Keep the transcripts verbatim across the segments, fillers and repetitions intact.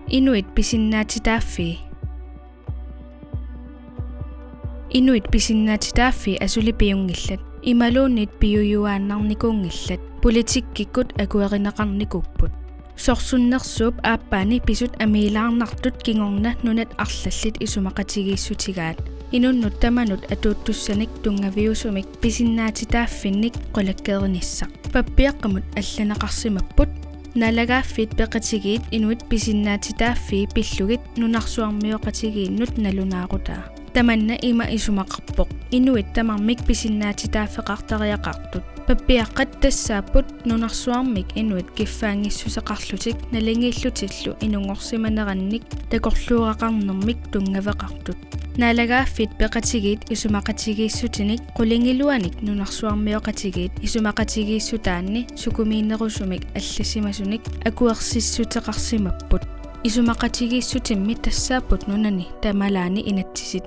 Inuit pisinnaatitaaffii. Inuit pisinnaatitaaffii asuli piunngillat, imaluunniit piujuaannarnikuunngillat, politikkikkut akuerineqarnikuupput. Sorsunnersuup aappaani pisut amiilaarnartut kingorna nunat arlallit isumaqatigiissutigaat. Inunnut tamanut atuuttussanik tunngaviusumik pisinnaatitaaffinnik qulakkeerinissaq. Pappiaqqamut allaneqarsimapput. Naalagaaffiit Peqatigiit inuit pisinnaatitaaffii pillugit nunarsuarmioqatigiinnut nalunaarutaa. Tamanna ima isumaqarpoq: inuit tamarmik pisinnaatitaaffeqartariaqartut. Pappiaqqat tassaapput nunarsuarmik inuit kiffaanngissuseqarlutik naligiillutillu inunngorsimanerannik takorluugaqarnermik tunngaveqartut. Naalagaaffiit Peqatigiit isumaqatigiissutinik qulingiluanik nunarsuarmioqatigiit isumaqatigiissutaanni sukumiinerusumik allassimasunik akuersissuteqarsimapput. Isumaqatigiissutimmi tassaapput nunani tamalaani inatsisit.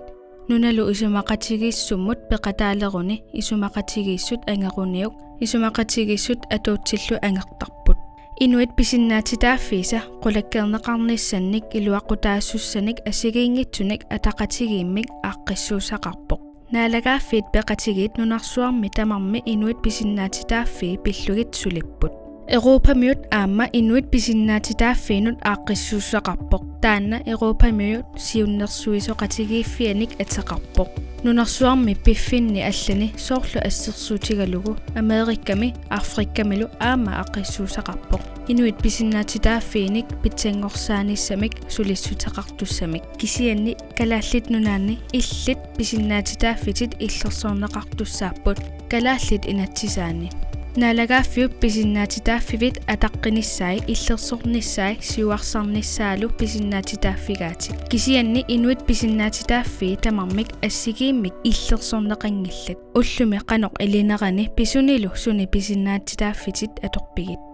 Nunalu isumaqatigiissummut peqataaleruni isumaqatigiissut angeruniuk isumaqatigiissut atuutsillu angertarput. Inuit pisinnaatitaaffiisa qulakkeerneqarnissannik iluaqutaasussanik assigiinngitsunik ataqatigiimmik aaqqissuussaqarpoq. Naalagaaffiit Peqatigiit nunarsuarmi tamarmi inuit pisinnaatitaaffii pillugit sulipput. Europamiut aamma inuit pisinnaatitaaffiinut aaqqissuussaqarpoq. Taanna Europamiut siunnersuisoqatigiiffiannik ateqarpoq. Nunarsuarmi piffinni allani, soorlu assersuutigalugu Amerikami, Afrikamilu aamma aaqqissuussaqarpoq inuit pisinnaatitaaffiinik pitsanngorsaanissamik sulissuteqartussamik. Kisianni Kalaallit Nunaanni illit pisinnaatitaaffitit illersorneqartussaapput kalaallit inatsisaanni. Naalagaaffiup pisinnaatitaaffivit ataqqinissai, illersornissai siuarsarnissaalu pisinnaatitaaffigaatit. Kisianni inuit pisinnaatitaaffii tamarmik assigiimmik illersorneqanngillat. Ullumi qanoq ilinerani pisunilu suni pisinnaatitaaffitit atorpigit?